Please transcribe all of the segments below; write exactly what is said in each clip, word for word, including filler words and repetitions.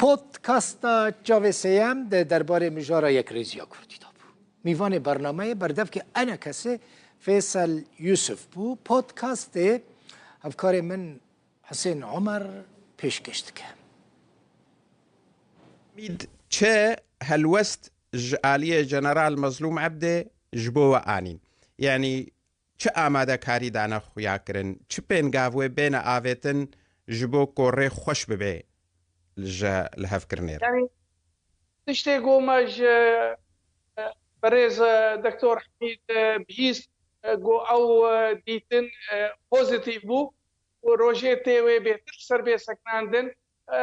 Podcasta Çavê Sêyem di derbarê mijara yekrêziya Kurdî de bû. Mîvanê bernameyê berdevkê enekesê Fêsel Yusuf bû. Podcastê hevkarê min Husên Omer pêşkêş dike. Mîd çi helwest ji aliyê General Mezlûm Ebdê ji bo we anîn? Yanî çi amadekarî dane xuya kirin? Çi pêngav wê bêne avêtin ji bo ku rê xweş bibe ji lihevkirinê re? Yanî tiştê ku me ji, e, birêz, e, Doktor Hemîd, e, bihîst, e, ku ew, e, dîtin, e, pozîtîf bû û rojê tê wê bêtir li ser bê sekinandin. E,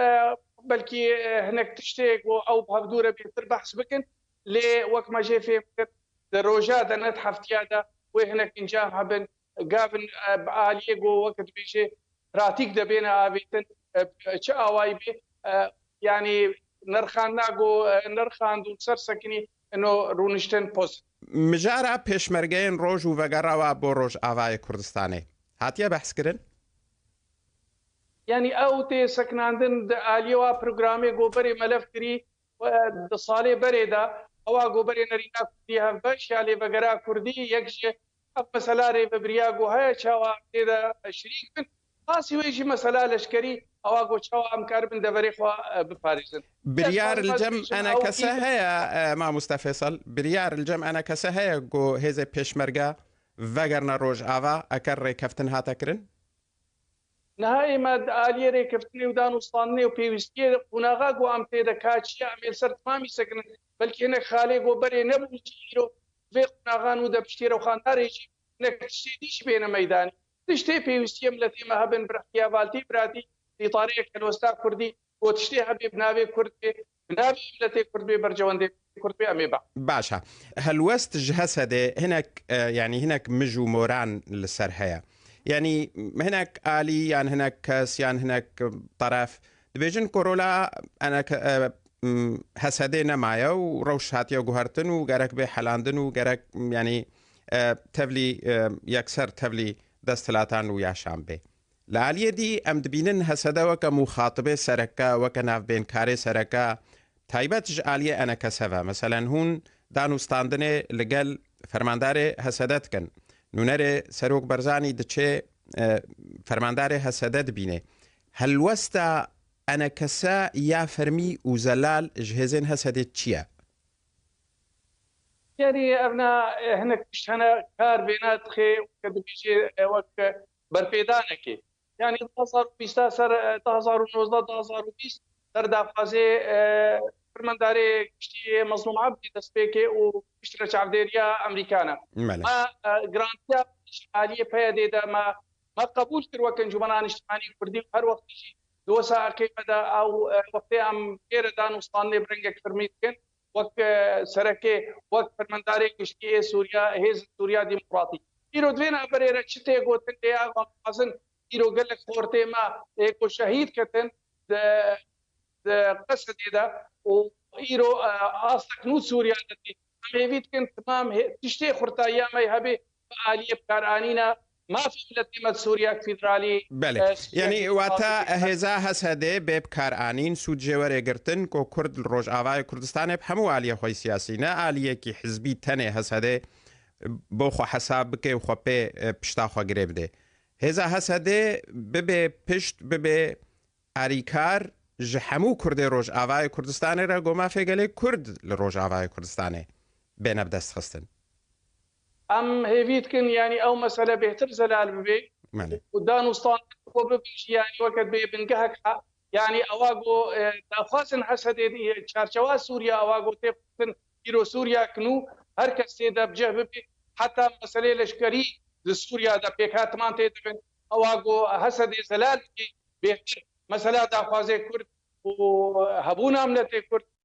belkî, e, hinek tiştê ku ew bi hevdû re bêtir behs bikin, lê wek me jê fêm kir, di roja de ne di heftiya de wê hinek encam hebin, gavin, e, bi aliyê ku weke dibêje pratîk de bêne avêtin, e, çi awayî bê, e, yanî nirxandina ku, e, nirxand û ser sekinî ino rûniştin poz. Mijara pêşmergeyên roj û vegera wa bo Rojavayê Kurdistanê hatiye behs kirin? Yanî ew tê sekinandin di aliyê wa programê ku berê melev kirî, e, di salê berê de ewa ku berê nerîna Kurdî hevbeş ya lê vegera Kurdî yek ji ev mesela rêvebiriya ku heye çawa tê de şirîk bin. Qasî wê jî mesela leşkerî ewa ku çawa em karibin deverê xwe, e, biparêzin. Biryar li cem enekese heye, e, mamoste Fêsal? Biryar li cem enekese heye ku hêzê pêşmerge vegerine Rojava, eker rêkeftin hate kirin? Niha ê me di aliyê rêkeftinê û danûstandinê û pêwîstiyê qonaxa ku em tê de ka çi ye, em ê li ser timamî sekinin. Belkî hinek xalê ku berê nebûn jî îro vê qonaxan û de piştê rewxandarê jî hinek tiştê dî jî bêne meydanê. Tiştê pêwîstiyê miletê me hebin, bi rihtiyavaltî biratî, îtareyek helwesta kurdî, ku tiştê hebê bi navê kurd bê, bi navê miletê kurd bê, berjewendê kurd bê, em ê ba. Baş e. Helwest ji Hesedê hinek, e, yanî hinek mij û moran li ser heye. Yanî hinek alî yan hinek kes yan hinek, e, teref dibêjin ku rola eneke-, e, m, Hesedê nemaye û rewş hatiye guhertin û gerek bê helandin û gerek, m, yanî, e, tevlî, e, yekser tevlî desthilatan û yaşan bê. Li aliyê dî em dibînin Hesede weke muxatibê sereke, weke navbênkarê sereke, taybet ji aliyê enekese ve. Meselen, hûn danûstandinê li gel fermandarê Hesede dikin. Nûnerê Serok Barzanî diçê, e, fermandarê Hesede dibîne. Helwesta enekese ya fermî û zelal ji hêzên Hesedê çi ye? Yanî ev na, e, hinek tişt hene kar bêne dixê, weke dibêjê, e, wek berpêdanekê. Yanî du hazar û bîst ser, e, du hazar û nozdeh, du hazar û bîst ser daxwazê, e, fermandarê giştî Mezlûm Ebdî destpêkê û piştre çavdêriya Amerîkana. Belê. Me, e, garantiya ji aliyê P Y D'ê de me, me qebûl kir wek Encûmena Niştimanî Kurdî û her wextî jî di wesa eqê me de ew, e, wextê em pê re danûstandinê bi rengek fermî dikin. Wek, e, serekê, wek fermendarê giştî ê Sûriya, Hêzên Sûriya Demokratîk. Îro di vê navberê re çi tê gotin, lê ev em dixwazin îro gelek xortê me ê ku şehîd ketin di, di Qesedê de û îro, e, astek nû Sûriya de tê. Em hêvî dikin timam hê-, tiştê xurtayiya me hebe bi aliyê bikaranîna mafê miletê me di Sûriya federalî, Belê. e, Sûriya Yanî wata Demokratîk hêza Hesedê bê bikaranîn, sûd jê were girtin ku Kurd li Rojavayê Kurdistanê bi hemû aliyê xwe yî siyasî, ne aliyekî hizbî tenê Hesedê bo xwe hesab bike û xwe pê, e, pişta xwe girê bide. Hêza Hesedê bibe pişt, bibe arîkar ji hemû Kurdê Rojavayê Kurdistanê re, ku mafê gelê Kurd li Rojavayê Kurdistanê bêne bi dest xistin. Em hêvî dikin, yanî ew mesele bêhtir zelal bibe. Belê. Û danûstan ku bibin jî, yanî weke bê bingehek ha, yanî ewa ku, e, daxwazin Hesedê, e, çarçewa Sûriya, ewa ku tê xistin îro Sûriya ki nû her kes tê de bi cih bibe. Heta meselê leşkerî di Sûriya de pêkhatiman tê dibin. Ewa ku Hesedê zelal bike bêhtir. Mesela daxwazê Kurd û hebûna miletê Kurd